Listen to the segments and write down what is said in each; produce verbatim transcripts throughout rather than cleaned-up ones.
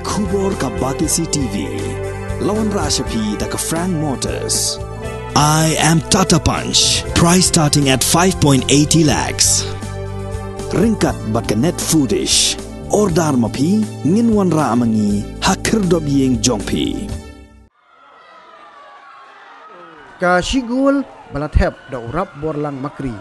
Khubor ka Batesi T V. La wanrah sha phi da ka Frank Motors. I am Tata Punch. Price starting at five point eighty lakhs. Ryngkat bad ka Net Foodish. Order ma phi, ngin wanrah ma ngi ha khyrdop ïing jong phi. Ka shigol ba la thep da u Rapborlang Makri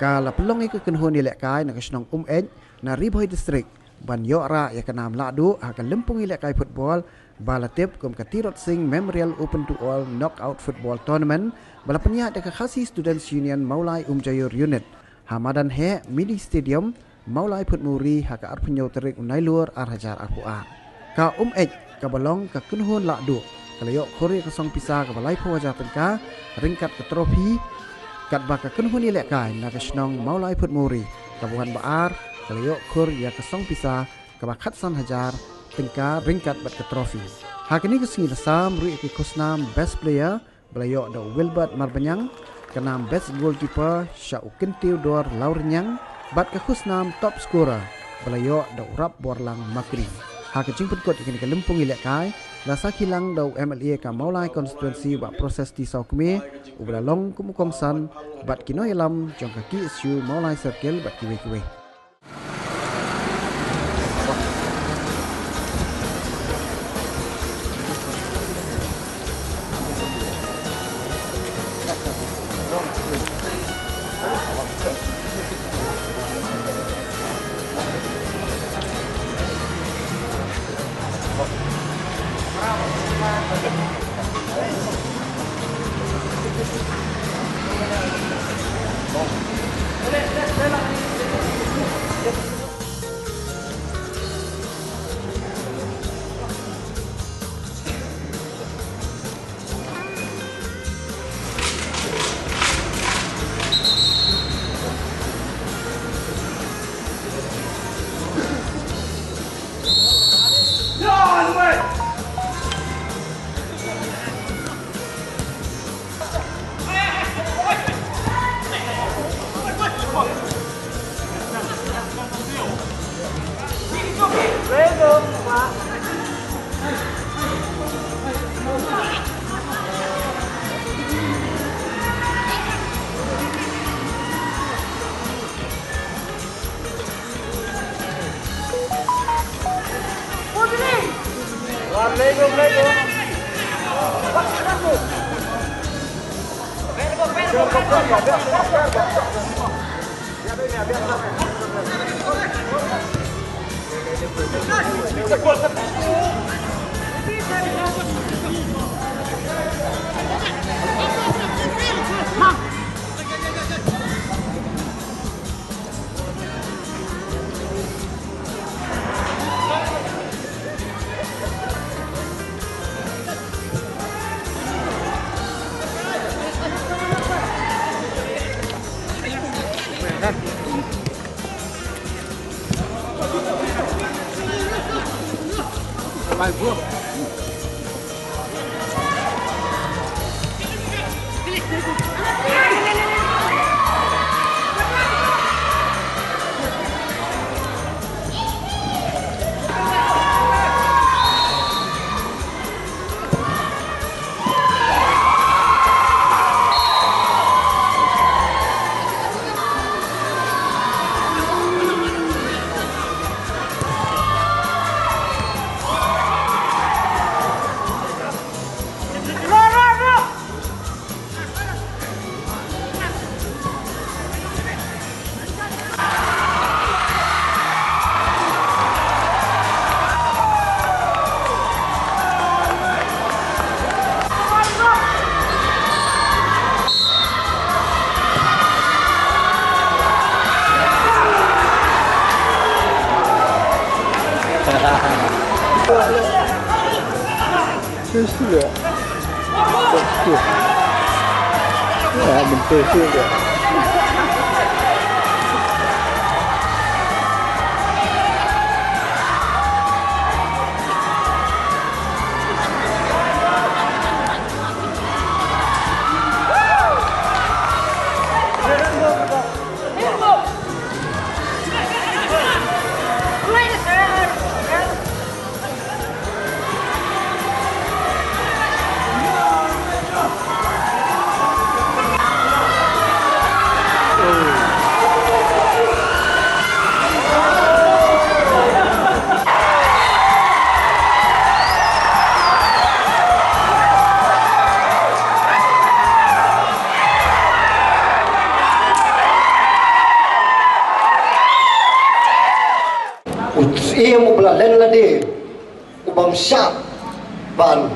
ka la pynlong ïa ka kynhun ïalehkai na ka shnong Umeit na Ri Bhoi District ban ïoh rah ïa ka nam lahduh ha ka lympung ïalehkai football ba la tip kum ka Tirot Sing Memorial Open to All Knockout Football Tournament ba la pynïaid da ka Khasi Students Union Mawlai Umjaiur Unit ha madan heh Mini Stadium, Mawlai Phutmuri ha ka arphew hynñiew tarik u Nailur ar hajar arphew ar. Ka Umeit kaba long ka kynhun lahduh ka la ïoh khur ïa ka song pisa kaba laiphew hajar tyngka ryngkat ka trophy, katba ka kynhun ïalehkai na ka shnong Mawlai Phutmuri kaba wan ba ar ka la ïoh khur ïa ka song pisa kaba khatsan hajar tyngka ryngkat bad ka trophy. Ha kane ka sngi la sam ruh ïa ki khusnam Best Player ba la ïoh da u Wilbert Marbaniang, ka nam Best Goalkeeper sha u Kyntiew Dor Lawrniang, bad ka khusnam Top Scorer ba la ïoh da u Rapborlang Makri. Ha ka jingpynkut ïa kane ka lympung ïalehkai la sakhi lang da u M L A ka Mawlai Constituency Bah Proses T Sawkmie, uba la long kum u kongsan bad ki nongïalam jong ka K S U Mawlai Circle bad kiwei kiwei. Bym shah ban,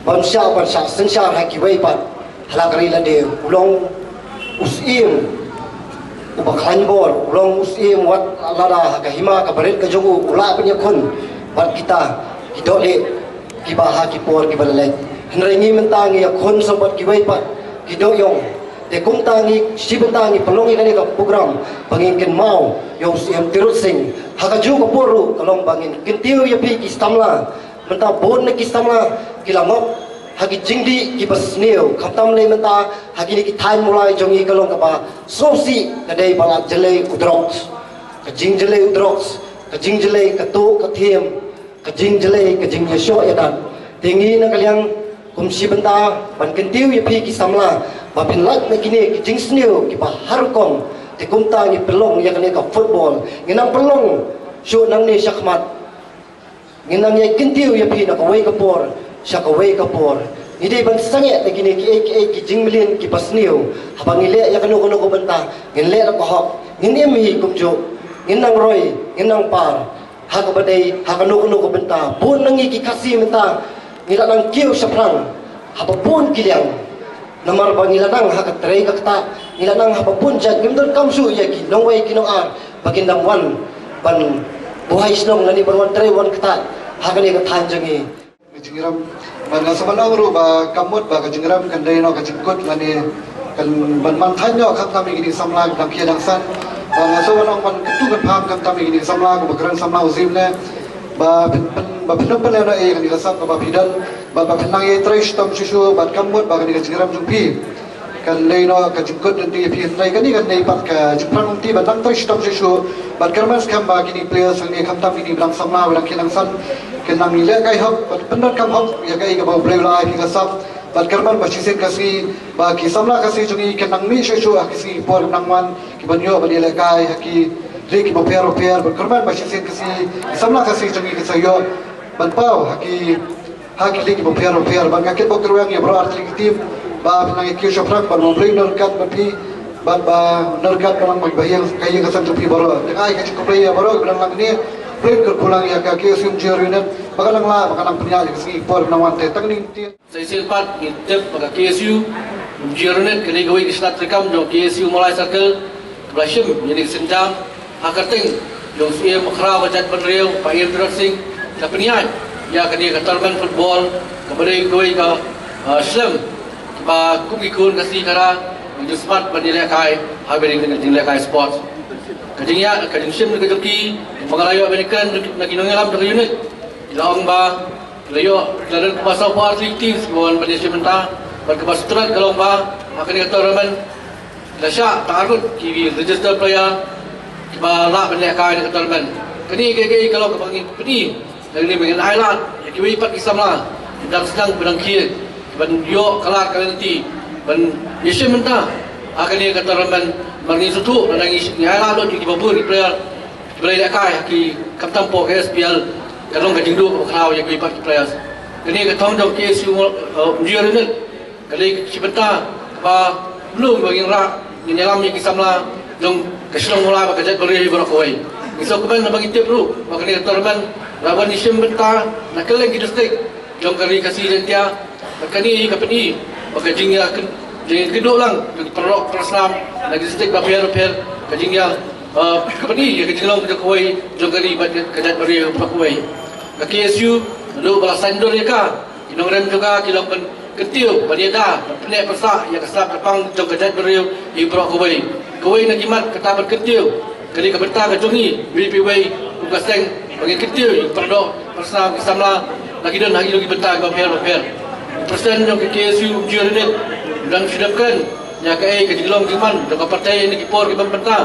bym shah ban shah synshar ha kiwei pat. Ha la ka ri lade u long u syiem uba khlaiñ bor, u long u syiem wat lada ha ka hima ka barit ka jong u, u lah ban ïakhun bad kita ki dohlieh kiba ha ki por kiba la leit. Hynrei ngi mynta ngi ïakhun song bad kiwei pat ki dohïong. Te kumta ngi shi bynta ngi pynlong ïa kane ka program ba ngin kynmaw ïa u Syiem Tirot Sing. Ha kajuh ka por ruh ka long ba ngin kyntiew ïa phi ki samla. Mynta bun na ki samla ki la ngop ha ki jingdih kiba sniew, khamtam lei mynta ha kine ki thaiñ Mawlai jong ngi ka long kaba sngewsih ka dei ba la jlei u drugs. Ka jingjlei u drugs, ka jingjlei ka tuh ka thiem, ka jingjlei ka jingïashoh ïadat. Te ngi na ka liang kum shi bynta ban kyntiew ïa phi ki samla ba phin lait na kine ki jingsniew kiba har rukom. Te kumta ngi pynlong ïa kane ka football, ngi nang pynlong shuh nangne shakhmat. Ngin nang ïai kyntiew ïa phi na kawei ka por sha kawei ka por. Ngi dei ban sangeh na kine kiei kiei ki jingmlien kiba sniew. Haba ngi leh ïa kano kano ka bynta ngin leh na ka hok, ngin im hi kumjuh. Ngin nang roi, ngin nang par ha kaba dei ha kano kano ka bynta. Bun na ngi ki Khasi mynta ngi la nang kiew shaphrang ha ba bun ki liang. Namar ba ngi la nang ha ka trei ka ktah, ngi la nang ha ba bun jait, ngim donkam shuh ïa ki nongwei ki nongar ba kin dang wan ban buhai shnong lane ban wan trei wan ktah ha kane ka thaiñ jong ngi. Ka jingrem, ban nga sa ban ong ruh ba kam mut ba ka jingrem kan dei noh ka jingkut lane kan ban man thaiñ noh khamtam ïa kine ki samla ki dang khie dang san. Ban nga sa ban ong ban kyntu kynpham khamtam ïa kine ki samla, kumba kren samla u Zim ne ba phin, phin, ba phin ym pynlehnoh ïa kane ka sap kaba phi don. Bad ba phin nang ïai trei shitom shuh shuh, bad kam mut ba kane ka jingrem jong phi kan dei noh ka jingkut lynti ïa phi, hynrei kane kan dei pat ka jingpyrshang lynti ban nang trei shitom shuh shuh. Bad kyrmen skhem ba kine ki players hangne khamtam kine ba dang samla ba dang khie dang san kin nang ïalehkai hok bad pyndonkam hok ïa kaei kaba U Blei u la ai phi ka sap. Bad kyrmen ba shisien ka sngi ba ki samla Khasi jong ngi kin nang mih shuh shuh ha ki sngi ki por ki nang wan, ki ban ïoh ban ïalehkai ha ki liga kiba pher bapher. Bad kyrmen ba shisien ka sngi ki samla Khasi jong ngi kin sa ïoh ban paw ha ki ha ki liga kiba pher bapher. Bad nga kitbok kyrweng ïa baroh artylli ki team ba phi nang ïa kiew shaphrang, bad U Blei un nang ryngkat bad phi, bad ba un nang ryngkat bad lang bad ba ïa ka ïing ka sem jong phi baroh. Te nga ai ka jingkhublei ïa baroh kiba dang lang kane. U Blei un kyrkhu lang ïa ka K S U Umjir Unit ba kan nang lah ba kan nang pynïaid ïa ka sngi por ba nang wan te. Tang kine ki ktien. Sa shisien pat ngi tip ba ka K S U Umjir Unit ka dei kawei ka shnat treikam jong ka K S U Mawlai Circle kaba la shim ïa kane ka sienjam ha ka kyrteng jong u Syiem Khraw ka jaitbynriew Bah Ïem Tirot Sing, ka pynïaid ïa kane ka tournament football kaba dei kawei ka, ah, shlem ba kum ki khun Khasi Khara ngi ju smat ban ïalehkai ha kawei ka jinglehkai sports. Ka jingïa, ka jingshim ka jong ki, ba nga la ïoh ban ïakren na ki nongïalam jong ka unit, ki la ong ba la ïoh, la don kumba sawphew ar tylli ki teams kiba wan ban ïashim bynta. Bad kaba sngewtynnat ka long ba ha kane ka tournament la shah tang arngut ki register player kiba lah ban lehkai ha ka tournament. Kane ka, ka, ka long kaba ngi pyni, ngi, ngi, ngin ailad ïa kiwei pat ki samla ki dang sdang, ki dang khie, ban ïoh ka lad ka lynti ban ïashim bynta ha kane ka tournament. Namar ngi sngewthuh lada ngi, ngi ailad lut ïa kiba bun ki player kiba la lehkai ha ki, khamtam hapoh ka S P L, ka long ka jingduh kaba khraw ïa kiwei pat ki players. Kane ka thong jong ka K S U, uh, Umjir Unit ka dei ka shi bynta kaba mlung ba ngin rah, ngin ïalam ïa ki samla jong ka shnong Mawlai bad ka jaitbynriew hi baroh kawei. Ngi sngewkmen ba ngi tip ruh ba kane ka tournament la wan ïashim bynta na kylleng ki district jong ka Ri Khasi Jaiñtia. Bad kane ka pyni ba ka jingïa kyn-, jingïakynduh lang jong ki paralok parasnam na ki district bapher bapher, ka jingïa, eh, ka pyni ïa ka jinglong jong kawei jong ka ri bad ka jaitbynriew baroh kawei. Ka K S U naduh ba la saiñdur ïa ka, ki nongrim jong ka ki long ban kyntiew, ban ïada, ban pynneh pynsah ïa ka sap ka pang jong ka jaitbynriew hi baroh kawei. Kawei na ki mat kata ban kyntiew ka dei ka bynta ka jong ngi iwei pa iwei kum ka seng, ba ngin kyntiew ïa ki paralok parasnam, ki samla, la ki don ha kino ki bynta kiba pher bapher. President jong ka K S U Umjir Unit u dang shu dep kren ïa kaei ka jinglong jingman jong ka pyrthei na ki por ki bym bynta,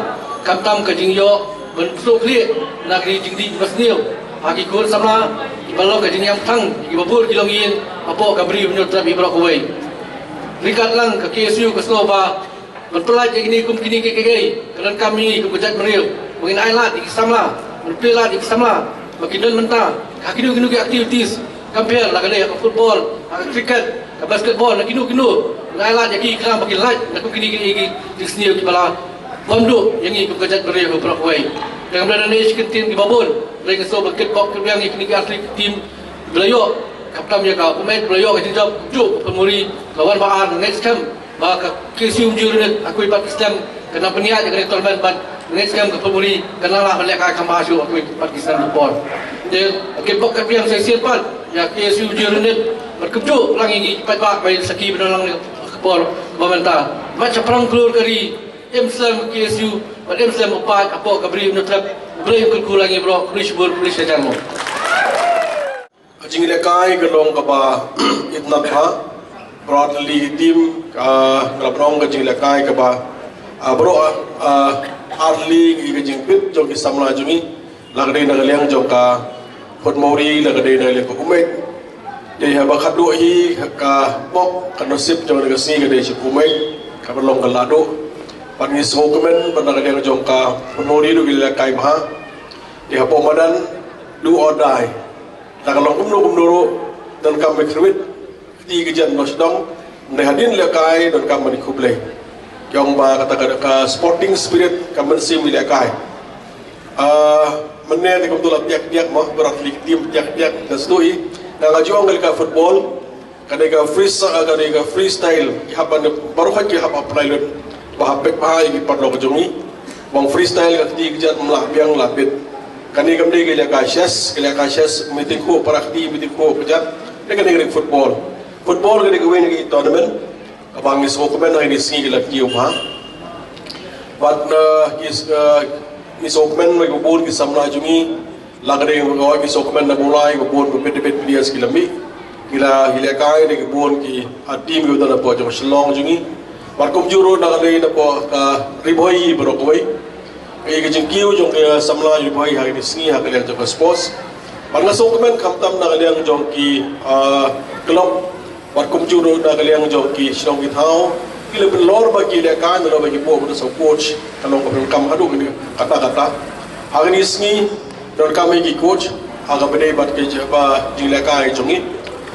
khamtam ka jingïoh ban sngewkhlieh na ki jingdih kiba sniew ha ki khun samla kiba long ka jingïam thang ïa kiba bun ki longïing hapoh ka Ri Hynñiewtrep hi baroh kawei. Ryngkat lang ka K S U ka sngew ba ban pyllait ïa kine kum kine kiei kiei ka donkam ïa ngi kum ka jaitbynriew ba ngin ailad ïa ki samla, ban plie lad ïa ki samla ba kin don bynta ha kino kino ki activities, kam pher la ka dei ha ka football, ha ka cricket, ka basketball, na kino kino, ngin ailad ïa ki khnang ba kin lait na kum kine kiei kiei ki jingsniew kiba la bam duh ïa ngi kum ka jaitbynriew baroh kawei. Te kumta nangne shi kyntien kiba bun, hynrei nga sngewbha kit bok kit biang ïa kine ki athlete ki team ba la ïoh, khamtam ïa ka U Meit ba la ïoh ka jingjop, kumjuh ka Phunmuri ka wan ba ar. Nga ngeit skhem ba ka K S U Umjing Ri Nit ha kawei pat ka snem kan nang pynïaid ïa kane ka tournament bad nga ngeit skhem ka Phunmuri kan nang lah ban lehkai kham bha shuh ha kawei pat ka snem ka por. Te kit bok kit biang shisien pat ïa ka K S U Umjing Ri Nit bad kumjuh lang ïa ngi ki paidbah ba ïa sakhi ba don lang ïa ka por ba mynta. Mat shaphrang klur ka ri, im slem ka K S U bad im slem u paid hapoh ka Bri U Nongthlep. U Blei un kyrkhu lang ïa baroh. Khublei shibun, khublei shihajar mo. Ka jingïalehkai ka long kaba itynnad bha. Baroh artylli ki team ka la pynlong ka jingïalehkai kaba, ah, baroh, ah, artylli ka jingbit jong ki samla jong ngi, la ka dei na ka liang jong ka Phunmuri, la ka dei na ka liang ka U Meit. Te haba khatduh hi ka bok ka nasib jong ka sngi ka dei sha U Meit, ka pynlong ka la duh. Bad ngi sngewkmen ba na ka liang jong ka Phunmuri ruh ki lehkai bha. Te hapoh madan do or die. Lada ka long kumno kumno ruh, donkam ban kyrwit, kti kjat noh sdang, hynrei hadien lehkai donkam ban khublei. Ki ong ba kata ka, ka sporting spirit ka mynsiem ïalehkai. Ah, mynne te kumta la tiak tiak mo, baroh artylli ki team tiak tiak, da sdang hi. Nga nga ju ong ka lehkai football, kane ka freestyle, kane ka freestyle, ki hap ban, baroh hi ki hap apply lut. Ba hap peit bha ïa ki paralok jong ngi. Ba ong freestyle ka kti kjat, ym lah biang lah bit. Kane kam dei ka lehkai chess, ka lehkai chess, meeting khuh para kti, meeting khuh kjat. Te kane ka dei football. Football ka dei kawei na ki tournament kaba ngi sngewkmen ha kine ki sngi ki la kiew bha. Bad, eh, ki, eh, ngi sngewkmen ba ki bun ki samla jong ngi, la ka dei, oh, ngi sngewkmen na Mawlai, ba bun ba peit peit players ki la mih. Ki la, ki lehkai da ki bun ki, ah, team ki don hapoh jong Shillong jong ngi. Bad kumjuh ruh na ka dei hapoh ka Ri Bhoi baroh kawei. Ka jingkiew jong ki samla Ri Bhoi ha kine ki sngi ha ka liang jong ka sports. Bad nga sngewkmen khamtam na ka liang jong ki, ah, club. Bad kumjuh ruh na ka liang jong ki shnong ki thaw, ki la pynlong ba ki lehkai, la ba ki buh ba sa coach, ka long kaba donkam haduh kine katta katta. Ha kine ki sngi donkam ïa ki coach ha kaba dei bad ka jingba jinglehkai jong ngi.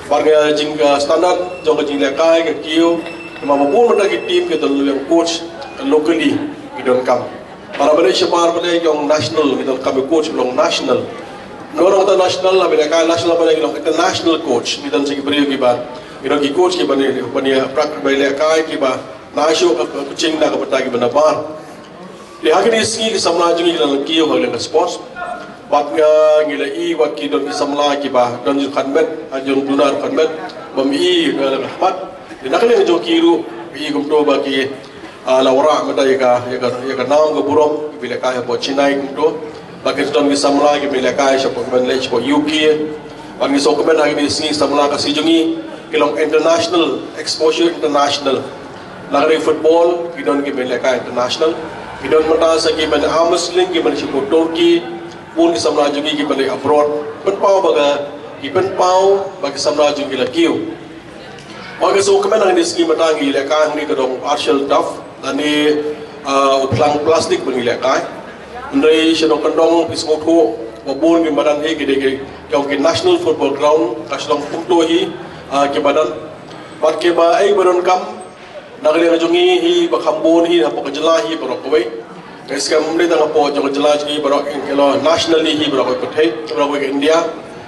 Bad ka jing, ka standard jong ka jinglehkai ka kiew, namar ba bun mynta ki team ki don lem coach locally ki donkam. Para ba dei shabar ba dei ki ong national, ki donkam ïa coach ba long national. Nor ong ta national, la ba lehkai national ba dei ki long international coach. Ki don sa ki briew kiba, ki don ki coach kiba ne, ba ne prak ba lehkai kiba na shu ka, ka coaching na ka bynta kiba nabar. Te ha kine ki sngi ki samla jong ngi ki la kiew ha ka liang ka sports. Bad nga ngi la ïohi wat ki don ki samla kiba don jingkhanmet, ha jong duna khanmet, bym ïohi ka la ka khmat. Te na ka liang jong ki ruh, ïohi kumto ba ki Ah, la wanrah mynta ïa ka, ïa ka, ïa ka nam ka burom, ki ba lehkai hapoh Chennai kumto. Bad ki don ki samla ki ba lehkai shapoh, ki ban leit shapoh U K. Bad ngi sngewkmen ha kine ki sngi samla Khasi jong ngi ki long international, exposure international. Na ka dei football ki don ki ba lehkai international. Ki don mynta sa ki ban arm wrestling ki ban shapoh Turkey. Bun ki samla jong ngi ki ban leit abroad. Pynpaw ba ka, ki pynpaw ba ki samla jong ngi la kiew. Ong ka sngewkmen ha kine ki sngi mynta ngi lehkai hangne ka dong artificial turf lane, ah, u phlang plastik ba ngi lehkai. Hynrei sha dong ka dong phi sngewthuh ba bun ki madan hi ki dei ki, ki ong ki national football ground, ka shnong kumto hi, ah, ki madan. Bad kiba ei ba donkam na ka liang jong ngi hi ba kham bun hi hapoh ka jylla hi baroh kawei. Ka skhem ym dei tang hapoh jong ka jylla jong ngi baroh, ki long nationally hi baroh kawei ka pyrthei, baroh kawei ka India.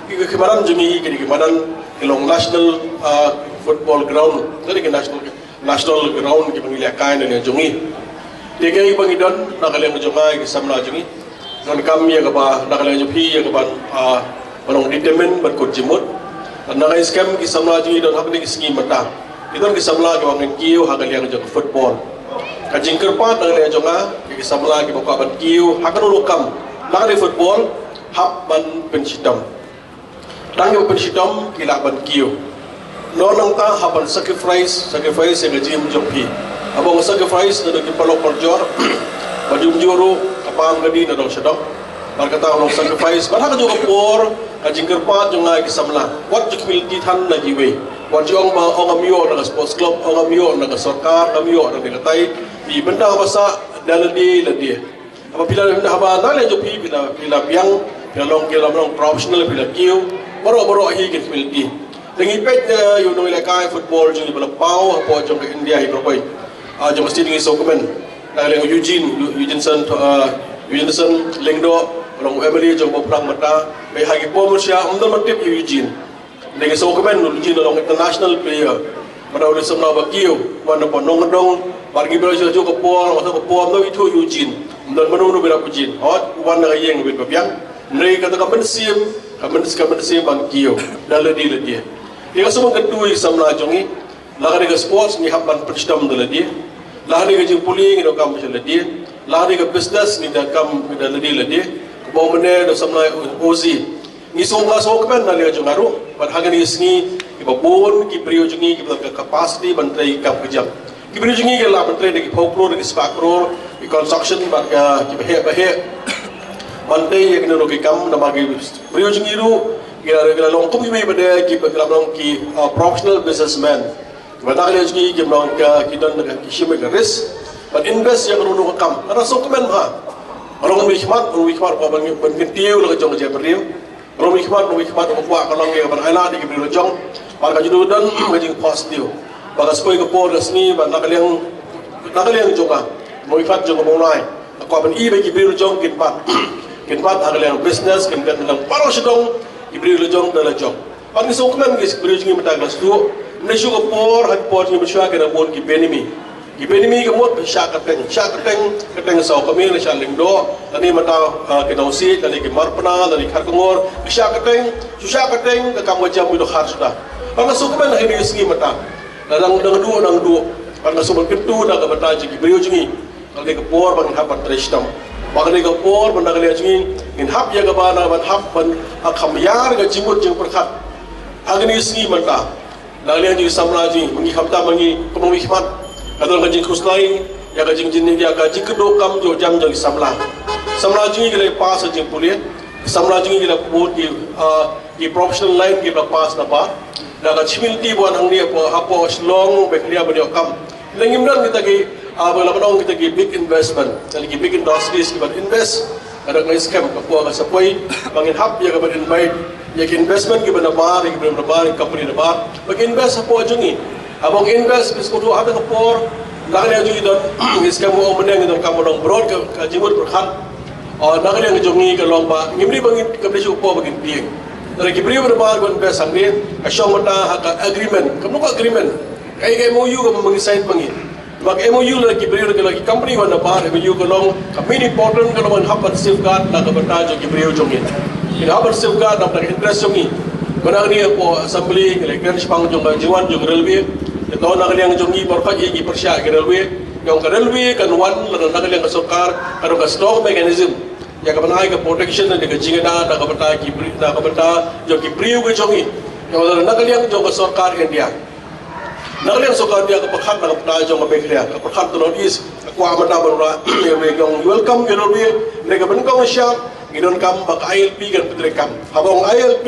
Ki, ki madan jong ngi hi ki dei ki madan, ki long national, ah, football ground, ki dei ki national, national ground kiba ngi lehkai na liang jong ngi. Te kaei ba ngi don na ka liang jong ngi ki samla jong ngi, donkam ïa kaba na ka liang jong phi ïa kaban, ah, ban long determine bad kut jingmut. Bad nga ngeit skhem ki samla jong ngi don ha kine ki sngi mynta, ki don ki samla kiba ngan kiew ha ka liang jong ka football. Ka jingkyrpad na ka liang jong nga ïa ki samla kiba kwah ban kiew ha kano ruh ka kam, na ka liang football, hap ban pynshitom. Tang kiba pynshitom ki lah ban kiew. Nor nangta hap ban sacrifice, sacrifice ïa ka jingim jong phi. Haba nga sacrifice naduh ki paralok parajor, ba jumjur ruh ka bam ka dih na dong sha dong. Bad kata ka long sacrifice, bad ha kajuh ka por ka jingkyrpad jong nga ïa ki samla, wat ju khmih lynti than na kiwei. Wat ju ong ba ong ngam ïoh na ka sports club, ong ngam ïoh na ka sorkar, ngam ïoh na ka dei katai. Phi bynta ba sah da lade lade. Haba phi la, haba na liang jong phi, phi la, phi la biang, phi la long, phi la long professional, phi la kiew, baroh baroh hi kin khmih lynti. Te ngi peit, eh, ïa u nongïalehkai football jong ngi ba la paw hapoh jong ka India hi baroh kawei. Ah, jong ka state ngi sngewkmen. Na liang Eugene, Eugene Son, ah, Eugene Lyngdoh, u long u M L A jong Mawphlang mynta, bad ha ki por mynshwa ym don ba tip ïa u Eugene. Ngi sngewkmen u Eugene u long international player. Mynta u dei samla ba kiew, wan na Nongkyndong, bad ngi bro jong ka por, wan ka por, ym don ithuh ïa u Eugene. Ym don mano mano ba ïarap ïa u Eugene. Hooid, u wan na ka ïing beit ba biang. Hynrei kata ka mynsiem, ka myns-, ka mynsiem ban kiew da lade lade. Ïa ka sngewbha kyntu ïa ki samla jong ngi. La ka dei ka sports ngi hap ban pynshitom da lade. La ka dei ka jingpule ngi donkam da lade. La ka dei ka business ngi donkam da lade lade. Kaba mynne da samla Ozzy. Ngi sngewbha sngewkmen na liang jong nga ruh. Bad ha kane ka sngi kiba bun ki briew jong ngi kiba don ka capacity ban trei ki kam ki jam. Ki briew jong ngi ki la ban trei da ki phew klur, da ki spah klur, ki construction bad ka kiba heh ba heh. Ban trei ïa kino kino ki kam namar ki briew jong ngi ruh ki la, ki la long kum kiwei pat de kiba, ki la long ki, uh, professional businessmen. Kiba na ka liang jong ngi ki long ka, ki don ka, ki shim ka risk ban invest ïa kano kano ka kam. Nga sngewkmen bha. Nga long mihkhmat, long mihkhmat ba ban, ban kyntiew la ka jong ka jaitbynriew. Long mihkhmat, long mihkhmat ba kwah ka long ïa ka ban ailad ïa ki briew la jong. Bad ka jingdon ka jingpositive. Ba ka sngewbha ka por ka sngi ba na ka liang, na ka liang jong nga, long mihkhmat jong ka Mawlai, nga kwah ban ïohi ba ki briew la jong kin bat, kin bat ha ka liang business, kin bat ha ka liang baroh shi dong, ki briew la jong da la jong. Bad ngi sngewkmen ki briew jong ngi mynta ka sdang. Mynta shu ka por, ha ka por jong ngi mynshwa ki la bun ki benami. Ki benami ka mut shah kyrteng, shah kyrteng, kyrteng saw kmie, shah lyngdoh, lane mynta, ah, ki nongsiej, lane ki marpna, lane ki kharkongor, ki shah kyrteng, shu shah kyrteng, ka kam ka jam ki dohkha suda. Bad nga sngewkmen ha kine ki sngi mynta. Nang dang duh, nang duh. Bad nga sngewbha kyntu na ka bynta jong ki briew jong ngi. Ka dei ka por ba ngin hap ban trei shitom. Ba ka dei ka por ba na ka liang jong ngi ngin hap ïa kaba na ban hap ban kham ïar ka jingmut jingpyrkhat. Ha kine ki sngi mynta. Na ka liang jong ki samla jong ngi, ma ngi khamtam ma ngi kum u mihkhmat. Ka don ka jingkhuslai ïa ka jingjin ïa ka jingkynduh kam jong jam jong ki samla. Samla jong ngi ki la pass ka jingpule. Samla jong ngi ki la bud ki, ah, ki professional line ki la pass na ba. Na ka jingmynti ba wan hangne hapoh, hapoh Shillong, Meghalaya ban ïoh kam. Lada ngim don kita ki, ah, ba la ban ong kita ki big investment, kita ki big industries kiban invest, ka dang ngi skhem ka por ka sa poi ba ngin hap ïa ka ban invite ïa ki investment kiba nabar, ïa ki briew nabar, ïa ki company nabar, ba ki invest hapoh jong ngi. Haba ngi invest, ngi sngewthuh ha ka por, lada ngi ju don, ngi skhem ba ong mynne ngi donkam ban long broad ka, ka jingmut pyrkhat. Oh, na ka liang jong ngi ka long ba ngim dei ba ngin, kam dei shu por ba ngin tieng. Lada ki briew nabar ban invest hangne, ka shong mynta ha ka agreement, ka mut ka agreement. Ka, ka M O U kaba ngi sign ma ngi. Ba ka M O U lada ki briew, lada ki company wan nabar, M O U ka long ka main important, ka long ban hap ban safeguard na ka bynta jong ki briew jong ngi. Ki hap ban safeguard na ka bynta ka interest jong ngi. Mynta hangne hapoh assembly ngi la kren shaphang jong ka jingwan jong ka railway. Te to na ka liang jong ngi baroh ki, ki pyrshah ki railway. Jong ka railway kan wan lada na ka liang ka sorkar ka don ka stock mechanism ïa ka ban ai ka protection lane ka jingïada na ka bynta ki bri-, na ka bynta jong ki briew ka jong ngi. Jong lada na ka liang jong ka sorkar India, na ka liang sorkar India ka pyrkhat na ka bynta jong ka Meghalaya, ka pyrkhat ka North East, ka kwah mynta ban rah ïa ka railway, ka ong welcome ïa ka railway. Hynrei kaba nyngkong sha ngi donkam ba ka I L P kan pyntreikam. Haba ong I L P,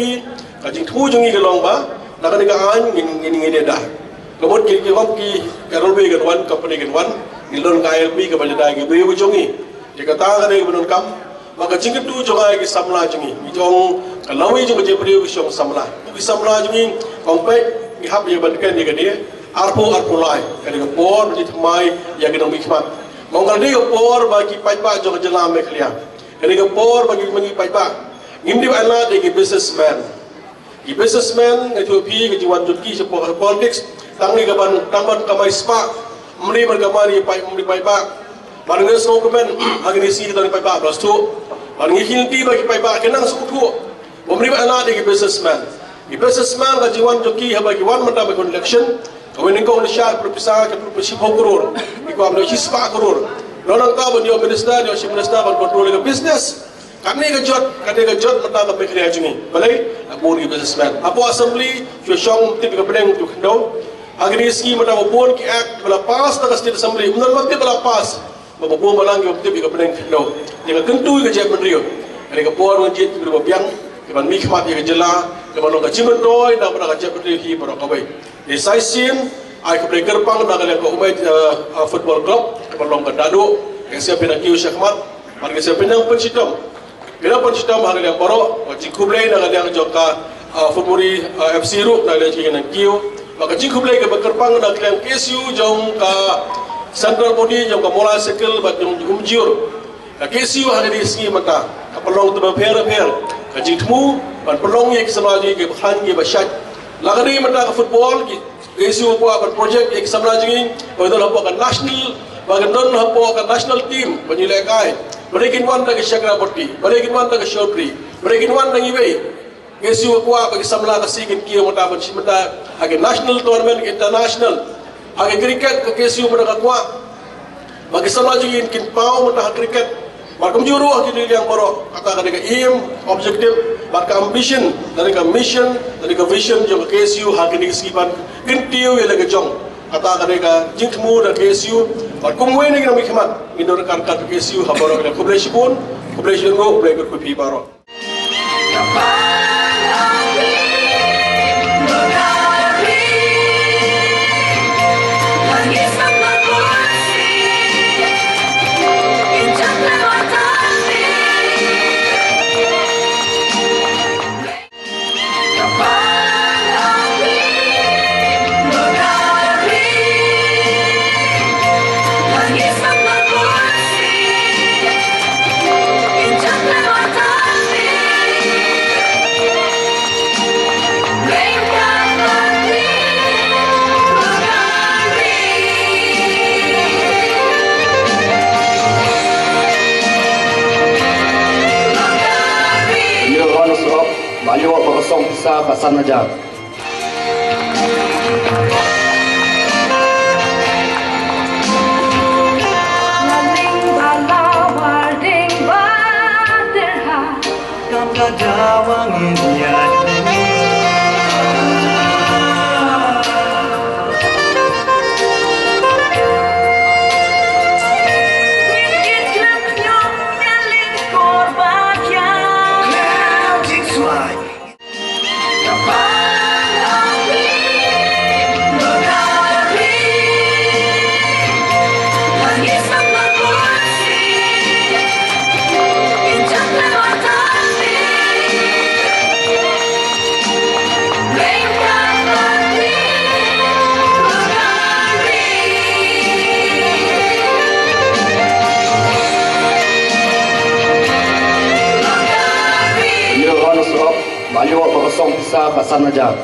ka jingthmu jong ngi ka long ba na kane ka aiñ ngin, ngin, ngin ïada. Ka mut ki, ki hok ki, ka railway kan wan, company kan wan, ngin don ka I L P kaba ïada ïa ki briew ka jong ngi. Te kata ka dei kaba donkam. Bad ka jingkyntu jong nga ïa ki samla jong ngi, ngi ong ka lawei jong ka jaitbynriew ka shong samla. Ki samla jong ngi, ong peit, ngi hap ïa ban kren ïa kane arphew arphew lai. Ka dei ka por ba ngi thymmai ïa ki nongmihkhmat. Ong ka dei ka por ba ki paidbah jong ka jylla Meghalaya, ka dei ka por ba ngi, ba ngi paidbah, ngim dei ban lad ïa ki businessman. Ki businessman, nga ïathuh ïa phi, ka jingwan jong ki sha po-, politics, tang ïa ka ban, tang ban kamai spah, ym dei ban kamai ïa ki paid, ym dei paidbah. Bad nga sngewkmen ha kine ki sngi ki don ki paidbah ba sngewthuh. Bad ngi kyrpad ba ki paidbah kin nang sngewthuh. Ym dei ban lad ïa ki businessman. Ki businessman, ka jingwan jong ki haba ki wan mynta ba ki wan election, kawei nyngkong ki shah pynlut pisa, ki pynlut shiphew klur, ki kwah ban ïoh shispah klur. Nangta ban ïoh minister, ïoh chief minister, ban control ïa ka business. Kane ka jot, kane ka jot mynta ka Meghalaya jong ngi. Balei? Ka bun ki businessman. Hapoh assembly, shu shong tip ïa ka bneng tu khyndew. Ha kine ki sngi mynta ba bun ki act ba la pass na ka state assembly. Mynta ba tip ba la pass. Ba bun ba lang ki tip ïa ka bneng khyndew. Ïa ka kyntu ïa ka jaitbynriew. Kane ka por ngan jied ki briew ba biang, ki ban mihkhmat ïa ka jylla, ki ban long ka jingmyntoi na ka bynta ka jaitbynriew hi baroh kawei. Te sa shisien, ai khublei kyrpang na ka liang ka Umai, eh, eh, Football Club, ka ban long ka daduh, ka sngewbha phin kiew shakhmat, bad ka sngewbha phin pynshitom. Phin pynshitom ha ka liang baroh, ka jingkhublei na ka liang jong ka, eh, Photbury, eh, F C ruh, na ka liang jong ki nongkiew. Bad ka jingkhublei kaba kyrpang na ka liang K S U jong ka Central Body, jong ka Mawlai Circle, bad jong Umjur. Ka K S U ha kane ka sngi mynta ka pynlong tang ba pher pher ka jingthmu ban pynlong ïa ki samla jong ngi kiba khlaiñ kiba shait. La ka dei mynta ka football, ki K S U ka kwah ban project ïa ki samla jong ngi ba kin don hapoh ka national, ba kin don hapoh ka national team ba ngi lehkai. Ba dei kin wan da ka Chakraborty, ba dei kin wan da ka Chaudhary, ba dei kin wan da ngi wei. K S U ka kwah ba ki samla ka sngi kin kiew mynta ban shim bynta ha ki national tournament, international. Ha ki cricket ka K S U mynta ka kwah ba ki samla jong ngi kin paw mynta ha cricket. Bad kumjuh ruh ha ki liang baroh, kata ka dei ka aim, objective, bad ka ambition, ka dei ka mission, ka dei ka vision jong ka K S U ha kine ki sngi ban kyntiew ïa la ka jong. Kata ka dei ka jingthmu da K S U. Bad kumwei na ki nongmihkhmat, ngin don ryngkat ka K S U ha baroh. Khublei shibun, khublei shibun, khublei kyrkhu ïa phi baroh. Ïa runners up, ba ïoh ba ka song pisa ka san hajar. Ïa runners up, ba ïoh ba ka song pisa ka san hajar.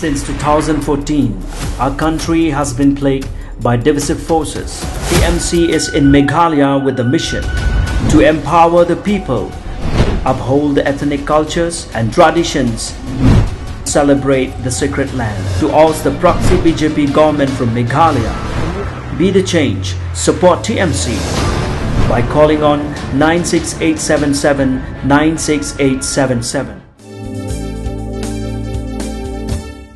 Since two thousand fourteen, our country has been plagued by divisive forces. T M C is in Meghalaya with the mission to empower the people, uphold the ethnic cultures and traditions, celebrate the sacred land. To oust the proxy B J P government from Meghalaya, be the change, support T M C by calling on nine six eight seven seven nine six eight seven seven.